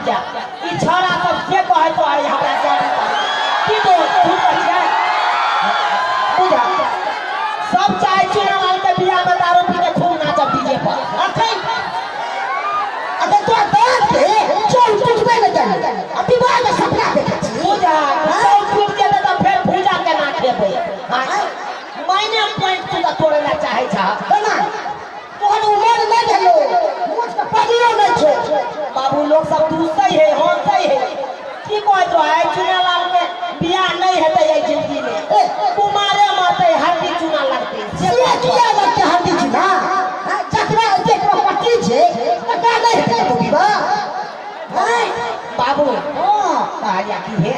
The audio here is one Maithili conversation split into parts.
सबके। ई छौड़ा सब से कहैत रहै हमरा जानी की तो झूठ कहै छियै? बुझा सब चाहे चुनाव के बियाह में दारू पी के खूब नाचब डीजे पर। अखन अखन तोरा दाँत के चौल टूटबे नहि करै आ विवाह के सपना देखै छी। पूजा चौल टूट जेतै तऽ फेर पूजा केना खेबै? हाँ मायने पॉइंट तू तऽ तोड़ै लए चाहै छह। केना तोहर उमर नहि भेलो, मोछ के पगड़ो नहि छौ। बाबू लोग सब दूसै है हंसै है, की कहैत रहै चुनालाल के बियाह नहि हेतै एहि जिंदगी में, कुमारे मरतै हड्डी चूना लगतै। से किया लगतै हड्डी चूना? जकरा एते प्रॉपर्टी छै तकरा नहि हेतै कतौ विवाह? बाबू कहलिया की हे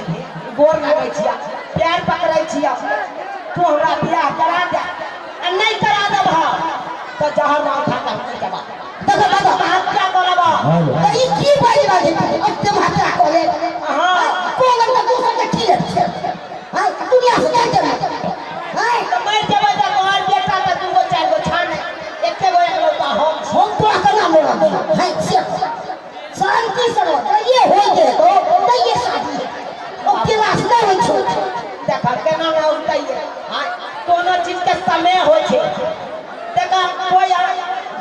गोर लगै छिया, पैर पकड़ै छिया, तू हमरा बियाह करा दे आ नहि करा देबह तऽ जहर मांग खा कऽ हम नहि देबह। देखो देखो हत्या कऽ लेबह। तऽ ई की बाजि रहल छै? आत्महत्या कऽ लेब? हाँ। कोन तऽ दोसर के की हेतै? हाँ दुनिया से जान जेबै? हाँ तऽ मरि जेबै तऽ तोहर बेटा तऽ दूगो चारि गो छान एके गो एकलौता हम छी। हम तोरा केना मरब? हाँ से शांति से रह, जइए होइ के हेतौ तइए शादी हेतौ, ओ क्लास नहि होइ छौ। देख केना ने उठतै। हाँ कोनो चीज के समय होइ छै। देख कोइ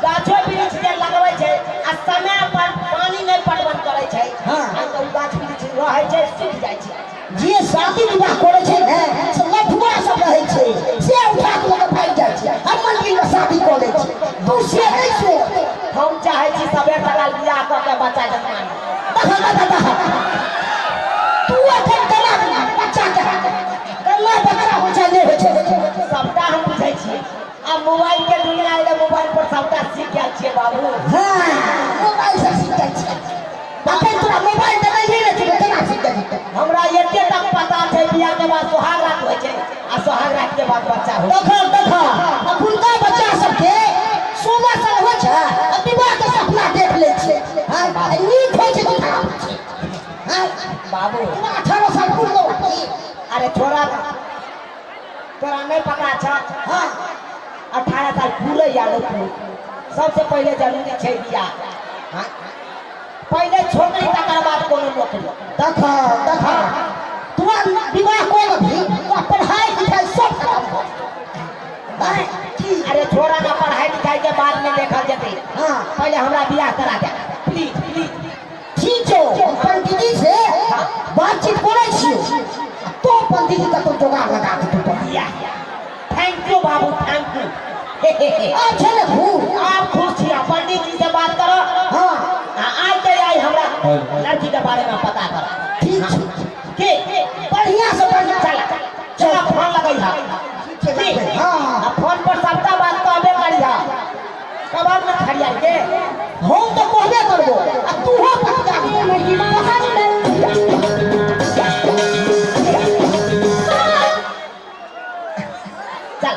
गाछो वृक्ष जे लगबै छै आ समय पर पानी नहि पटवन करै छै, हाँ। तऽ ओ गाछ वृक्ष रहै छै सुखि जाइ छै। जे शादी विवाह करै छै ने से लफुआ सब रहै छै, से उठा कऽ लऽ कऽ भागि जाइ छै आ मंदिर मे शादी कऽ लै छै। तू से नहि सोच। हम चाहै छी सबेर सकाल बियाह कऽ के बच्चा जन्मा ली। देख देख देख, तू एखन केना बच्चा के केना बच्चा होइ छै नहि होइ छै सबटा हम बुझै छियै। आब मोबाइल के दुनिया एलै, मोबाइल पर सबटा सीख गेल छियै बाबू। हाँ मोबाइल से सीख गेल छियै। अखन तोरा मोबाइल देने नहि छौ, केना सीख गेलही? हमरा एते तक पता छै बियाह के बाद सोहाग रात होइ छै आ सोहाग रात के बाद बच्चा होइ छै। देख देख अखुनका बच्चा सबके 16 साल होइ छै आ विवाह के सपना देख लै छै। हाँ नीक होइ छै कि खराब होइ छै? हाँ बाबू 18 साल पुरलो। अरे छोड़ा ना, तोरा नहीं पता छ। हाँ 18 साल पूरे या नहीं पूरे सबसे पहले जरूरी छै बियाह। हाँ पहले छोकरी तकर बाद कोनो नौकरी। देख देख तोरा विवाह कऽ लेबही तोरा पढ़ाई लिखाई सब खत्म भऽ जेतौ। की? अरे छोड़ा ना, पढ़ाई लिखाई के बाद में देखल जेतै। हाँ पहले हमरा बियाह करा दे प्लीज प्लीज। ठीक छौ, हम पंडीजी से बातचीत करै छियौ, तो पंडीजी कतौ जोगाड़ लगा देतौ तोरा। बियाह। Thank you बाबू, thank you. आब छै ने खुश? आप खुश छी? पंडित जी से बात करो। हाँ आइ के आइ हमरा लड़की के बारे में पता करो। ठीक छै। के बढ़िया से बढ़िया। चला चला फोन लगै हा। ठीक छै, रखबै। हाँ आ फोन पर सबटा बात कहबे करी हा, कबाब न खड़िया के। हम तऽ कहबे करबो आ तूहो पटका। चल